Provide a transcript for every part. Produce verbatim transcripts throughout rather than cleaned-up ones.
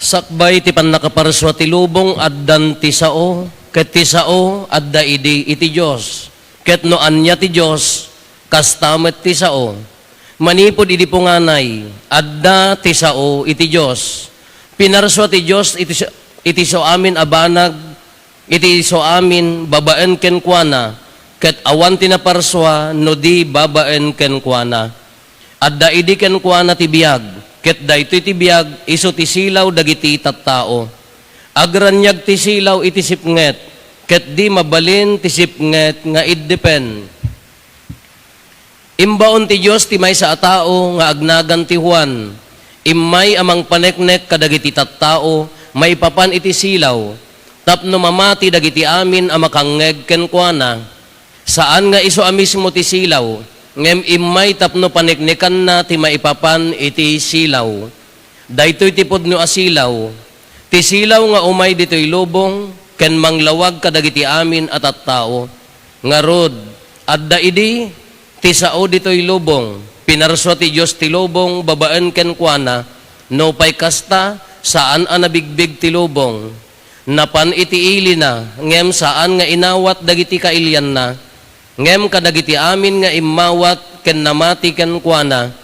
Sakbay ti pannakaparsua ti lubong, addan ti sao, ket ti sao adda idi iti Dios. Ket no ania ti Dios, kasta met ti sao. Manipud idi punganay, adda ti sao iti Dios. Pinarsua ti Dios iti, iti isu amin a banag, iti isu amin babaen kenkuana, ket awan ti naparsua no di babaen kenkuana. Adda idi kenkuana ti biag, ket daytoy ti biag isu ti silaw dagiti tattao. Agraniag ti silaw iti sipnget, ket di mabalin ti sipnget nga iddepen. Imbaon ti Dios ti maysa a tao nga agnagan ti Juan. Immay a mangpaneknek kadagiti tattao maipapan iti silaw, tapno mamati dagiti amin a makangngeg kenkuana. Saan nga isu a mismo ti silaw, ngem immay tapno paneknekanna ti maipapan iti silaw. Daytoy ti pudno a silaw, ti silaw nga umay ditoy lubong ken manglawag kadagiti amin a tattao. Ngarud, adda idi ti sao ditoy lubong. Pinarsua ti Dios ti lubong babaen kenkuana. Nupay kasta, saan a nabigbig ti lubong. Napan iti ilina, ngem saan nga inawat dagiti kailianna. Ngem kadagiti amin nga immawat ken namati kenkuana,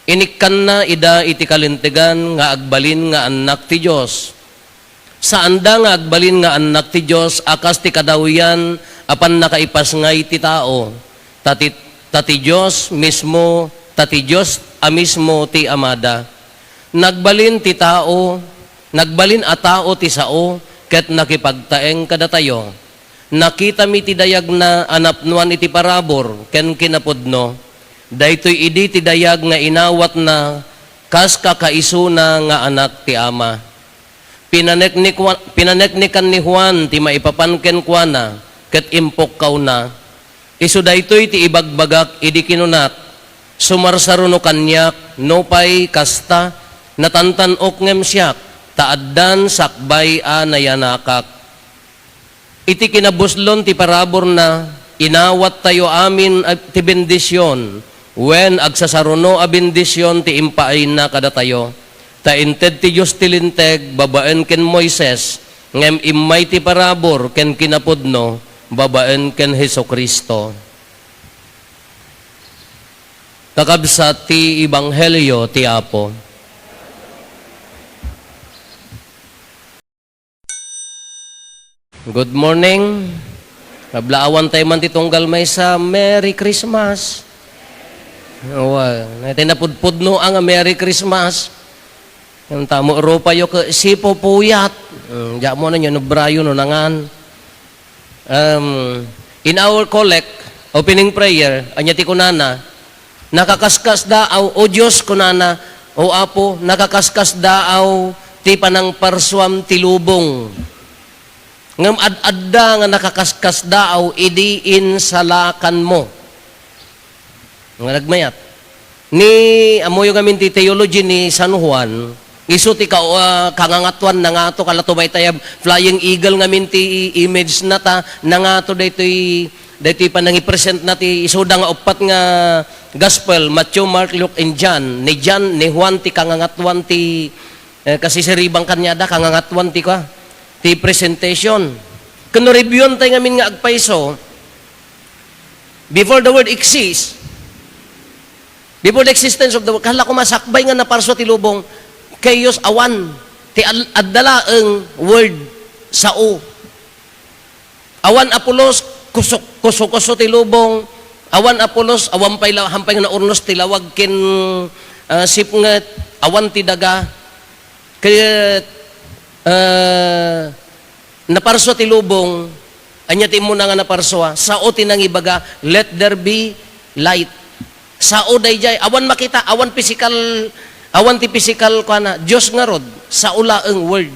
inikkanna ida iti kalintegan nga agbalin nga annak ti Dios. Saanda nga agbalin nga annak ti Dios a kas ti kadawyan a pannakaipasngay ti tao, ta ti, ta ti Dios mismo, ta ti Dios a mismo ti Amada. Nagbalin ti tao, nagbalin a tao ti sao ket nakipagtaeng kadatayo. Nakitami ti dayagna a napnoan iti parabur ken kinapudno. Daytoy idi ti dayag nga inawatna kas kakaisuna nga Anak ti Ama. Pinaneknikwa-, pinaneknekan ni Juan ti maipapan kenkuana ket impukkawna. Isu daytoy ti ibagbagak idi kinunak, "Sumarsaruno kaniak, nupay kasta, natantan-ok ngem siak, ta addan sakbay a nayanakak." Iti kinabuslon ti paraburna, inawattayo amin a, ti bendision, wen agsasaruno a bendision ti impaayna kadatayo. Ta inted ti Dios ti Linteg babaen ken Moises, ngem immay ti parabur ken kinapudno babaen ken Jesu-Cristo. Kakabsat ti Ebanghelio ti Apo. Good morning. Nablaawan tayo man ti tunggal maysa, Merry Christmas. Awa, na ti napudpudno a nga Merry Christmas. Yung tamo, rupayo ka, sipupuyat. Hmm, diak mo na yun, nabrayo no nangan. Um, in our collect, opening prayer, anya ti kunana, "Nakakaskasdaaw, O Dios," kunana, "O Apo, nakakaskasdaaw ti panangparsuam ti lubong. Ngem ad-adda nga nakakaskasdaaw idi insalakanmo." Nga nagmayat. Ni, ammoyo ngamin ti theology ni San Juan, isu ti ka-, ah, kangangatuan nangato, kala tumaytayab, flying eagle ngamin ti image na ta, nangato daytoy, daytoy panangipresent na ti isuda nga uppat nga gospel, Matthew, Mark, Luke, and John. Ni John, ni Juan ti kangangatuan ti, eh, kasisiribang kaniada, kangangatuan ti kua, ti presentation. Ken no reviewan tay ngamin nga agpayso, before the world exists, before the existence of the world, kala ko masakbay nga naparsua ti lubong, chaos, awan. Ti al-, adda laeng world, sao. Awan a pulos, kusok, kuso-kuso ti lubong. Awan a pulos, awan pay la-, hampay nga naurnos ti lawag ken, ah, sipnget, awan ti daga. Ket, ah, naparsua ti lubong, ania ti immuna nga naparsua? Sao ti nangibaga, "Let there be light." Sao dayjay, awan makita, awan physical, awan ti physical, kuana, Dios ngarud, sao laeng word.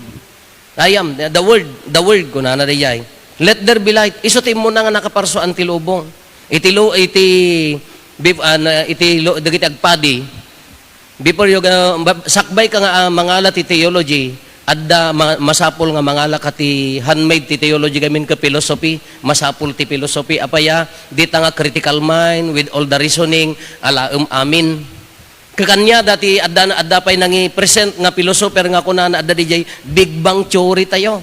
I am the word, the word, kunana dayjay. "Let there be light." Isu ti immuna nga nakaparsuan ti lubong. Iti lu-, iti, bif-, ah, na, iti lu-, dagiti agpadi, Before you, uh, ba-, sakbay ka nga, ah, mangala ti theology, adda ma-, masapul nga mangala ka ti handmade ti theology gamin ka philosophy, masapul ti philosophy, apay a, dita nga critical mind with all the reasoning, alaem amin. Kakaniada ti adda, adda pay nangi-present nga philosopher nga kunana adda diay Big Bang theory tayo.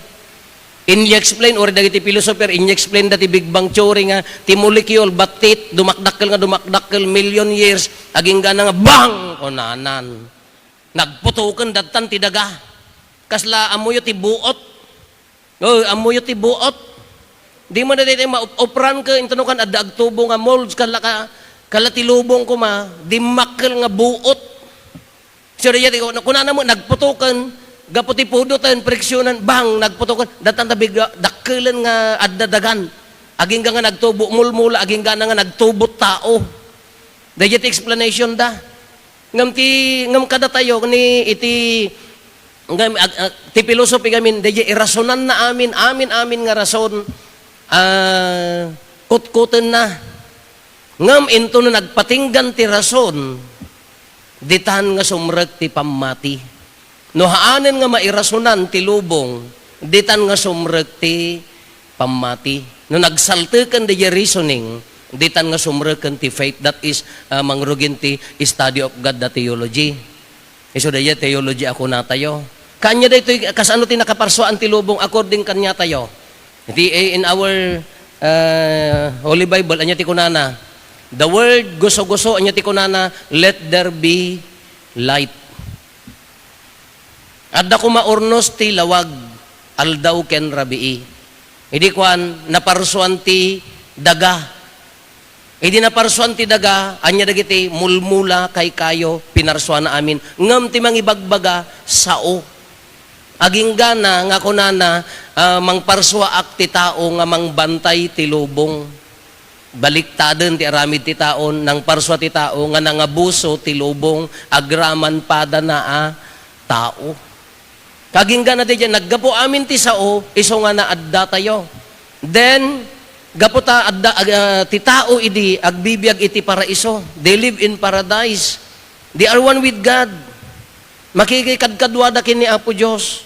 Inexplain, or dagiti philosopher, inexplain da ti Big Bang theory nga ti molecule, battit, dumakdakkel nga dumakdakkel, million years, aginggana nga bang! Kunanan. Nagputoken dattan ti daga. Kasla ammoyo ti buot. Oh, ammoyo ti buot. Di mo na daytoy maop-opran ket intono kan adda agtubo nga molds, kala ka, kala ti lubong koma, dimmakkel nga buot. So, daytoy, kunana mo, nagputoken, gapu ti pudoten, friksionan, bang, nagputoken, dattan ta bigla, dakkelen nga adda dagan. Agingga nga nagtubo, mulmula, agingga na nga nagtubo tao. Daytoy ti explanation da. Ngem ti, ngem kadatayo ni iti, ngem, ag-, ag-, ti philosophy ngamin, daytoy irasonan na amin, amin, amin nga rason, ah, kutkutenna. Ngem intono nagpatinggan ti rason, ditan nga sumrek ti pammati. No haanen nga mairasonan ti lubong, ditan nga sumrek ti pammati. No nagsalteken dayjay reasoning, ditan nga sumreken ti faith, that is, ah, mangrugin ti study of God, the theology. Isu dayjay theology a kunatayo. Kanya daytoy, kasano ti nakaparsuaan ti lubong according kaniatayo? Iti, eh, in our, ah, Holy Bible, anya ti kunana? The word guso-guso, anya ti kunana? "Let there be light." Adda koma urnos ti lawag, aldaw ken rabii. Idi kuan, naparsuan ti daga. Idi naparsuan ti daga, ania dagiti mulmula, kaykayo, pinarsuana amin. Ngem ti mangibagbaga, sao. Aginggana nga kunana, ah, "Mangparsuaak ti tao nga mangbantay ti lubong." Baliktaden ti aramid ti tao, nangparsua ti tao nga nangabuso ti lubong, agraman padana a tao. Kaginggana daydiay, naggapu amin ti sao, isu nga naaddatayo. Then, gapu ta adda, ag-, ah, ti tao idi agbibiag iti paraiso. They live in paradise. They are one with God. Makikikadkaduada ken ni Apo Dios.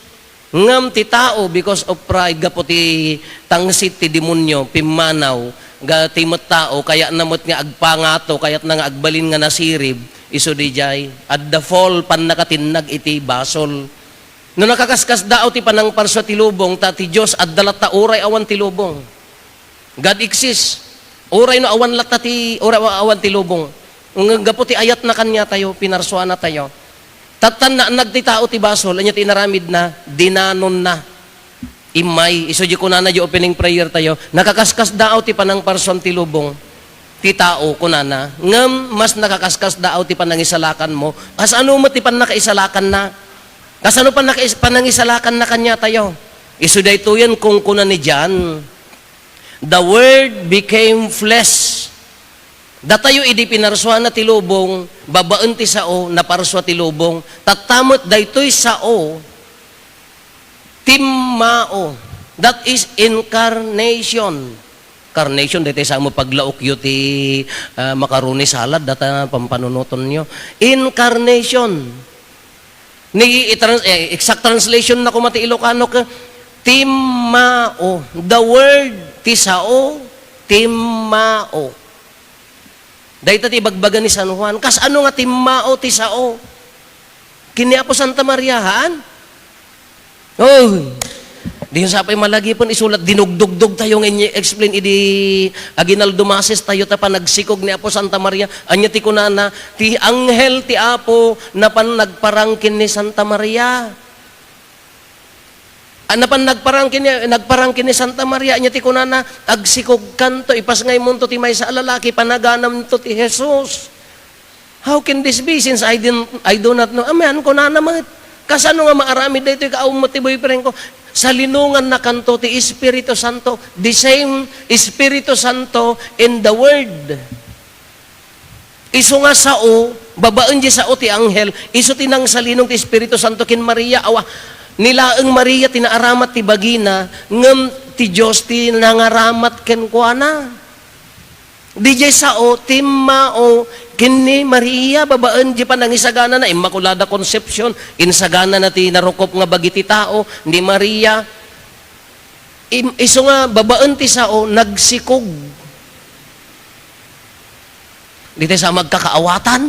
Ngem ti tao, because of pride, gapu ti tangsit ti demonio, pimmanaw, ga-, ti met tao, kayatna met nga agpangato, kayatna nga agbalin nga nasirib, isu daydiay, adda fall, pannakatinnag iti basol. No nakaskasdaaw ti panangparsua ti lubong, ta ti Dios adda latta uray awan ti lubong. God exists. Uray no awan latta ti, uray awan ti lubong. Ngem gapu ti ayatna kaniatayo, pinarsuanatayo. Tattan naannag ti tao ti basol, ania ti inaramidna? Dinanonna. Immay, isu di kunana di opening prayer tayo, "Nakaskasdaaw ti panangparsuam ti lubong ti tao," kunana. Ngem mas nakaskasdaaw ti panangisalakanmo. Kasano met ti pannakaisalakanna? Kasano pannakais-, panangisalakanna kaniatayo? Isu daytoyen kunkuna ni John, "The Word became flesh." Datayo idi pinarsuana ti lubong, babaen ti sao, naparsua ti lubong. Tatta met daytoy sao, timmao. That is incarnation. Carnation, daytoy sa mo paglaokyo ti, ah, macaroni salad, data pampanunotonyo. Incarnation. Ni itrans-, eh, exact translation na koma ti Ilocano ket timmao. The word ti sao, timmao. Dayta ti ibagbaga ni San Juan. Kasano nga timmao ti sao? Ken ni Apo Santa Maria, haan? Oy! Di sapay malagipen isulat, dinugdugdog tayo nga ini-explain idi aginaldo Mass tayo ta panagsikog ni Apo Santa Maria. Ania ti kunana? Ti anghel ti Apo napan nagparang ken ni Santa Maria. Ah, napan nagparang ken ni, nagparang ken ni Santa Maria. Ania ti kunana? "Agsikogkanto, ipasngaymonto ti maysa a lalaki, panaganamto ti Jesus." "How can this be, since I didn't, I do not know a man?" kunana met. Kasano nga maaramid daytoy, kaawmo ti boyfriend ko? Salinongannakanto ti Espiritu Santo, the same Espiritu Santo in the Word. Isu nga sao, babaen di sao ti anghel, isu ti nangsalinong ti Espiritu Santo ken Maria. Awa, ni laeng Maria ti naaramat ti bagina, ngem ti Dios ti nangaramat kenkuana. Diay sao, timmao ken ni Maria, babaen di panangisaganana, Immaculada Concepcion, insaganana ti narukop nga bagi ti tao, ni Maria. Im-, isu nga babaen ti sao, nagsikog. Di tayo sa magkakaawatan.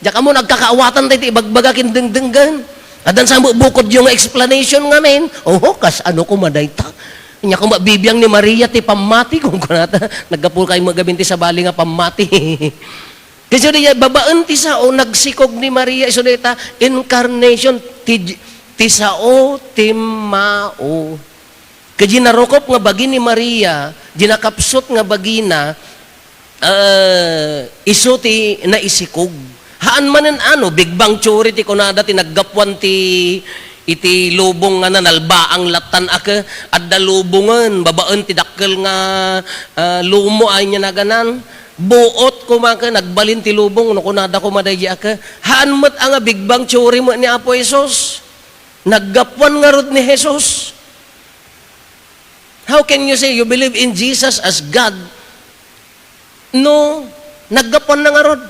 Diak ammo nagkakaawatan tayo ti ibagbaga ken dengdenggen. Addan sa bukodyo nga explanation ngamin. Oho, kas ano koma dayta? Nya koma bibiang ni Maria ti pammati, kunkunata, naggapu kay magamin ti sabali nga pammati. Isu diay, babaen ti sao, nagsikog ni Maria, isu dayta, incarnation, ti, ti sao, timmao. Ket diay narukop nga bagi ni Maria, diay nakapsut nga bagina, ah, isu ti naisikog. Haan manen ano, Big Bang Theory ti kunada ti naggapuan ti, iti lubong nga nalbaang lattan a ke, adda lubongen, babaen ti dakkel nga, ah, lumo ay niya naganan. Buot koma ke, nagbalin ti lubong, no kunada koma daydi a ke. Haan met a nga Big Bang Theory met ni Apo Jesus. Naggapuan ngarud ni Jesus. How can you say you believe in Jesus as God? No, naggapuan na ngarud.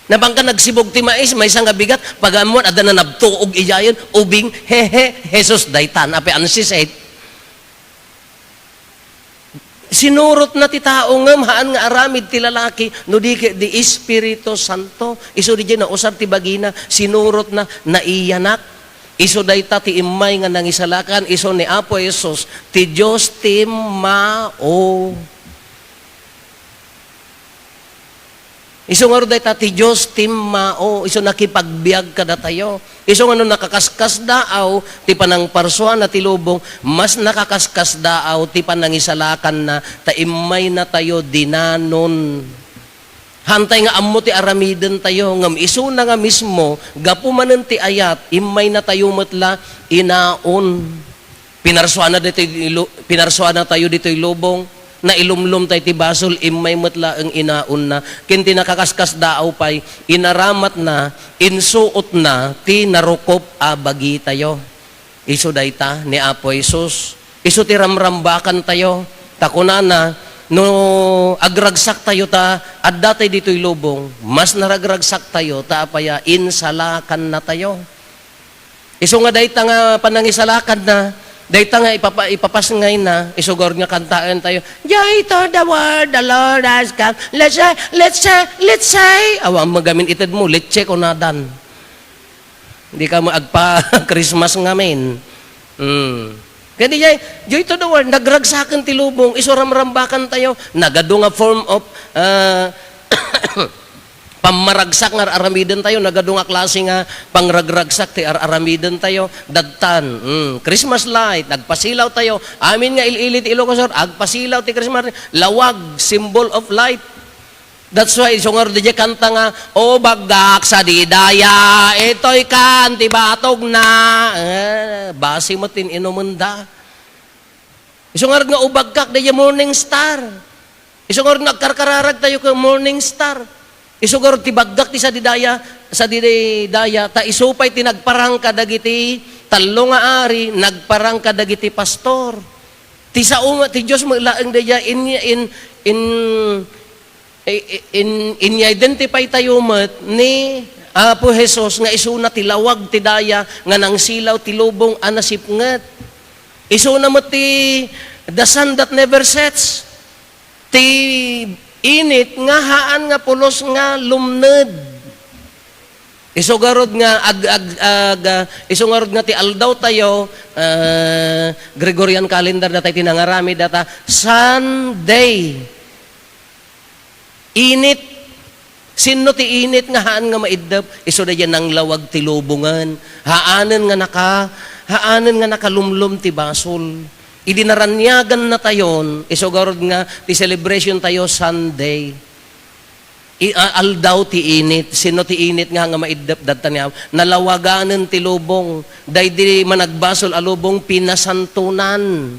Nabangka nagsibog ti mais, maysa nga bigat, pag-ammoan, adda na nabtuog idiayen, ubing, he, he, Jesus, daytan, ape, ansiset. Sinurotna ti tao, ngem haan nga aramid ti lalaki, no di ket di Espiritu Santo. Isu diay nausar ti bagina, sinurotna, naiyanak. Isu dayta ti immay nga nangisalakan, isu ni Apo Jesus, ti Dios timmao. Isu ngarud dayta ti Dios timmao, isu nakipagbiag kadatayo. Isu nga no nakakaskasdaaw ti panangparsuana ti lubong, mas nakakaskasdaaw ti panangisalakanna, ta immaynatayo dinanon. Haantay nga ammo ti aramidentayo, ngem isuna nga mismo, gapu manen ti ayat, immaynatayo met la inaon. Pinarsuana ditoy lu-, pinarsuanatayo ditoy lubong, nailumlomtayo ti basol, immay met laeng inaonna. Ken ti nakakaskasdaaw pay, inaramatna, insuotna ti narukop a bagitayo. Isu dayta ni Apo Jesus. Isu ti ramrambakantayo. Ta kunana, no agragsaktayo ta addatay ditoy lubong, mas naragragsaktayo ta apaya, insalakannatayo. Isu nga dayta nga panangisalakanna, dayta nga ipapa-, ipapasngayna, isu garud nga kantaentayo, "Joy to the world, the Lord has come. Let's say, let's say, let's say." Awa, magamin itedmo, "Let's say," kunadan. Dika met agpa-Christmas ngamin. Mm. Kadi jay, "Joy to the world," nagragsaken ti lubong, isu ramrambakantayo, nagadu nga form of, ah, pammaragsak nga ar-aramidentayo, nagadu nga klase nga pangragragsak ti ar-aramidentayo. Dadtan, mm, Christmas light, nagpasilawtayo. Amin nga il-ili ti Ilocos Sur, agpasilaw ti Christmas light. Lawag, symbol of light. That's why, isu ngarud diay kanta nga, "O baggak sadi daya, itoy kan ti batogna." Eh, basi met ti inumenda. Isu ngarud nga ubagkak, daydiay Morning Star. Isu ngarud nga agkarkararagtayo ken Morning Star. Isu ngarud ti baggak ti sadi daya, sadi daya, ta isu pay ti nagparang kadagiti tallo nga ari, nagparang kadagiti pastor. Ti sao nga, ti Dios met laeng daydiay in, in, in, I-, i-, in-, in-identify tayo met ni Apo Jesus nga isuna ti lawag ti daya nga nangsilaw ti lubong a nasipnget. Isuna met ti the sun that never sets. Ti init nga haan nga pulos nga lumned. Isu ngarud nga ag-, ag-, ag-, ah, isu ngarud nga ti aldaw tayo, ah, Gregorian calendar datay ti nangaramid data, Sunday. Init. Sinno ti init nga haan nga maiddep? Isu daydiay nanglawag ti lubongen. Haanen nga naka-, haanen nga nakalumlom ti basol. Idi naraniagannatayon, isu garud nga ti celebration tayo Sunday. I-, a-, aldaw ti init. Sinno ti init nga, nga maiddep? Dadta ni Apo. Nalawaganen ti lubong. Daydi managbasol a lubong, pinasantonan.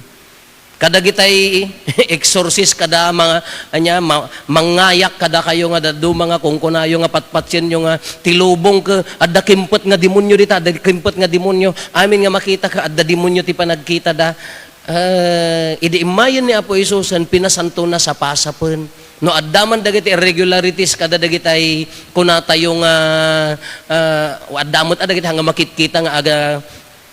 Kadagitay exorcist kada mga, ania, ma-, mangayak kadakayo nga dadduma nga kunkunayo nga patpatienyo nga ti lubong ket adda kimpet nga demonyo dita, adda kimpet nga demonyo. Amin nga makita ket adda demonyo ti panagkitada. Ah, idi immayen ni Apo Jesus, pinasanto na sapasapen. No adda man dagiti irregularities kada dagitay kunatayo nga, ah, adda met a dagiti nga makitkita nga aga,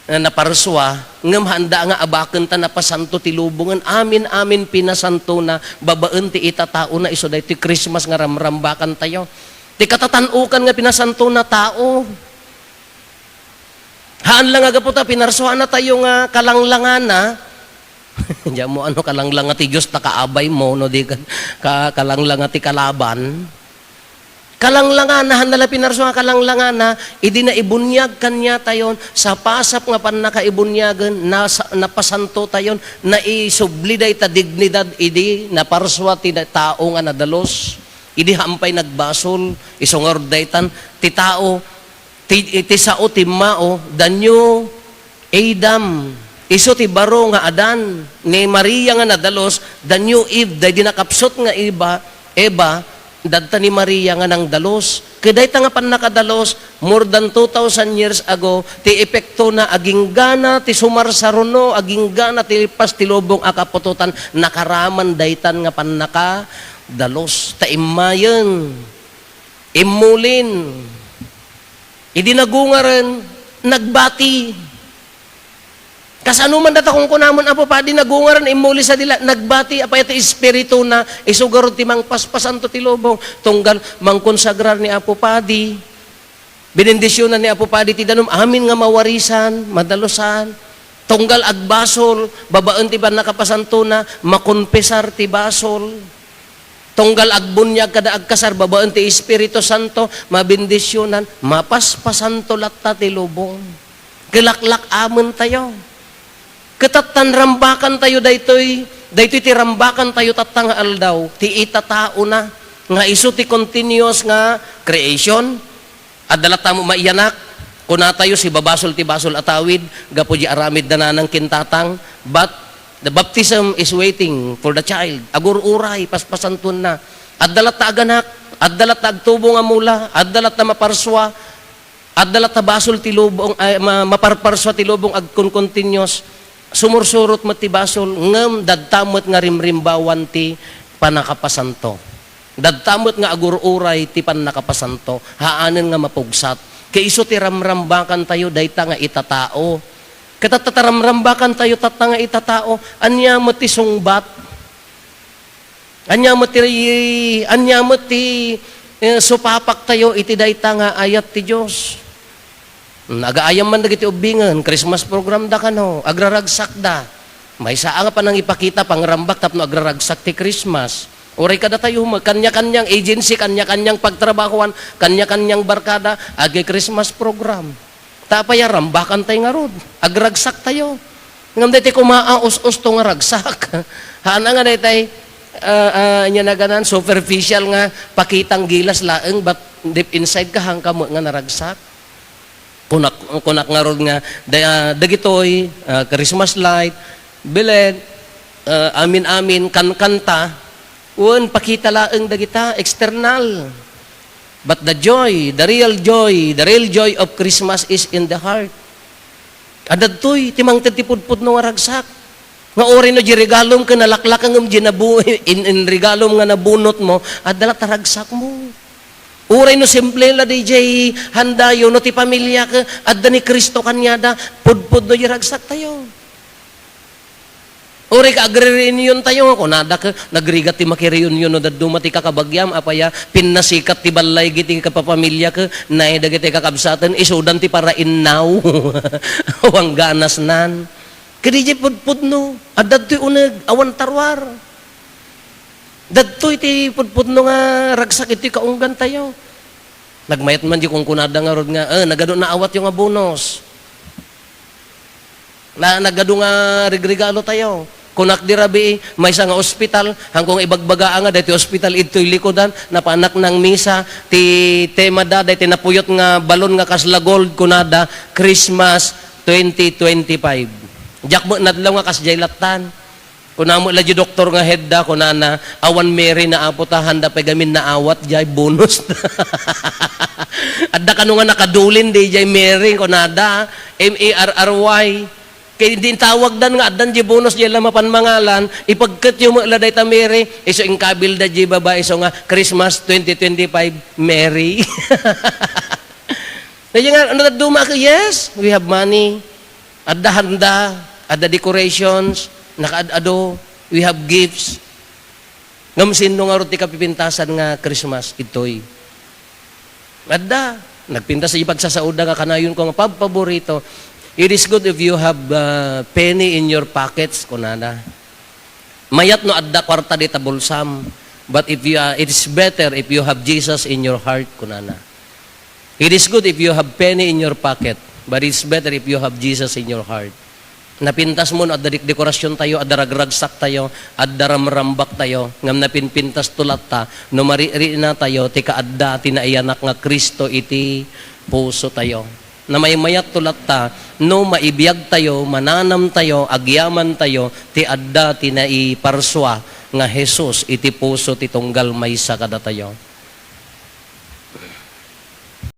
ah, naparsua, ngem haanda nga abaken ta napasanto ti lubongen. Amin, amin, pinasanto na babaen ti itataona isu daytoy Christmas nga ramrambakan tayo. Ti katatan-ukan nga pinasantona tao. Haan la nga gapu ta pinarsuanatayo nga kalanglangana. Diyan mo ano kalanglanga ti Diyos, ta kaabay mo, no, di ka, ka, kalanglanga ti kalaban. Kalanglangana, haan la pinarsua nga kalanglangana, idi naibuniag kaniatayon, sapasap nga pannakaibuniagen, nasa, napasantotayon, naisubli dayta dignidad idi naparsua ti da-, tao nga nadalus. Idi haan pay nagbasol, isu ngarud daytan, ti tao, ti, ti sao timmao, the new Adam, isu ti baro nga Adan, ni Maria nga nadalus, the new Eve, daydi nakapsut nga Eva, Eva, dadta ni Maria nga nangdalus. Ket dayta nga pannakadalus, more than two thousand years ago, ti epektona, aginggana ti sumarsaruno, aginggana ti lipas ti lubong a kaputotan, nakaraman daytan nga pannaka- dalus. Ta immayen, immulin. Idi nagungaren, nagbati. Kasano man data kunkunamon, Apo Padi, nagungaren, immuli sa dila, nagbati, apay ti espiritu na, isu garud ti mangpaspasanto ti lubong. Tunggal mangkonsagrar ni Apo Padi. Binendisyunan ni Apo Padi ti danum, amin nga mawarisan, madalusan. Tunggal agbasol, babaen ti pannakapasantona, makonfesar ti basol. Tunggal agbuniag kada agkasar, babaen ti Espiritu Santo, mabindisyunan, mapaspasanto latta ti lubong. Kalaklak-amentayo. Ket tattan rambakantayo daytoy, daytoy ti rambakantayo tatta nga aldaw, ti itataona, nga isu ti continuous nga creation, Adda latta met maiyanak, kunatayo, sibabasol ti basol a tawid gapu di aramid da nanang ken tatang, but the baptism is waiting for the child. Agur-uray, paspasantuenna. Adda latta aganak, adda latta agtubo nga mula, adda latta maparsua, adda latta basol ti lubong, ay, ma-, maparparsua ti lubong agkonkontinuous. Sumursurot met ti basol, ngem dadta met nga rimrimbawan ti pannakapasanto. Dadta met nga agur-uray ti pannakapasanto, haanen nga mapugsat. Ket isu ti ramrambakantayo dayta nga itatao. Ket tatta ta ramrambakantayo tatta nga itatao, ania met ti sungbat? Ania met ti, ania met ti, eh, supapaktayo iti dayta nga ayat ti Dios? Hmm, agaayam man dagiti ubbingen, Christmas program da kano, agraragsakda. Maysa a nga panangipakita, pangrambak tapno agraragsak ti Christmas. Uray kadatayo met, kanya-kanyang agency, kanya-kanyang pagtrabahoan, kanya-kanyang barkada, agi-Christmas program. Ta apay a rambakantayo ngarud? Agragsak tayo. Ngem daytoy koma a us-usto nga ragsak. Haan nga daytoy, ah, ah, ania naganan, superficial nga pakitang gilas laeng, but deep inside ka, haan ka met nga naragsak. Kunak-, kunak ngarud nga, da-, ah, dagitoy, ah, Christmas light, bilet, ah, amin-amin, kankanta, wen, pakita laeng dagita, external. But the joy, the real joy, the real joy of Christmas is in the heart. Adda daytoy, ti mangted ti pudpudno nga ragsak. Nga uray no di regalom ken nalaklak ngem di nabu-, in, in regalom nga nabunot mo, adda la ta ragsak mo. Uray no simple la di jay handayo, no ti pamilya ket adda ni Cristo kaniada, pudpudno di ragsak tayo. Uray ka agre-reunion tayo, kunada ket nagrigat ti makireunion no dadduma ti kakabagiam, apay a, pinnasikat ti ballay giti kapapamilya ket nay dagiti kakabsaten, isudan ti parainnaw. Awan ganasnan. Ket di jay pudpudno, adda daytoy uneg, awan taruar. Dadtoy ti pudpudno nga ragsak iti kaunggantayo. Nagmayat man di kunkunada ngarud nga, "Eh, nagadu naawatyo nga bonus. Na, nagadu nga rigregalo tayo." Kunak di rabii, maysa nga ospital, hangko nga ibagbaga nga daytoy ospital idtoy likudan, napanak nang misa, ti tema da, daytoy napuyot nga balon nga kasla gold, kunada, Christmas twenty twenty-five. Diak met nadlaw nga kasdiay lattan. Kuna met la di doktor nga head da, kunana, "Awan Mary na Apo ta, handa pay gamin naawat jay bonus." Adda kano nga nakadulin di jay Mary, kunada, M A R R Y. Kay di tawagdan nga addan di bonus di la mapan mangalan, ipagketyo met la dayta Mary, isu inkabil da di babai, isu nga Christmas twenty twenty-five Mary. Kaya nga, ano, duma ka, yes, we have money. Adda handa, adda decorations, nakaad-ado, we have gifts. Ngem sinno ngarud ti kapipintasan nga Christmas? Itoy. Adda. Nagpintas iti pagsasaoda nga kanayonko nga pabpaborito. "It is good if you have, uh, penny in your pockets," kunana. Mayat no adda kuarta dita bulsam, but if you, uh, it is better if you have Jesus in your heart, kunana. "It is good if you have penny in your pocket, but it's better if you have Jesus in your heart." Napintas mo no adda dek-, dekorasiontayo, adda ragragsak tayo, adda ramrambak tayo, ngem napinpintas to latta no maririina tayo ti kaadda ti naiyanak nga Cristo iti puso tayo. Namaymayat to latta no maibiag tayo, mananam tayo, agyaman tayo ti adda ti naiparsua nga Jesus iti puso ti tunggal maysa kadatayo.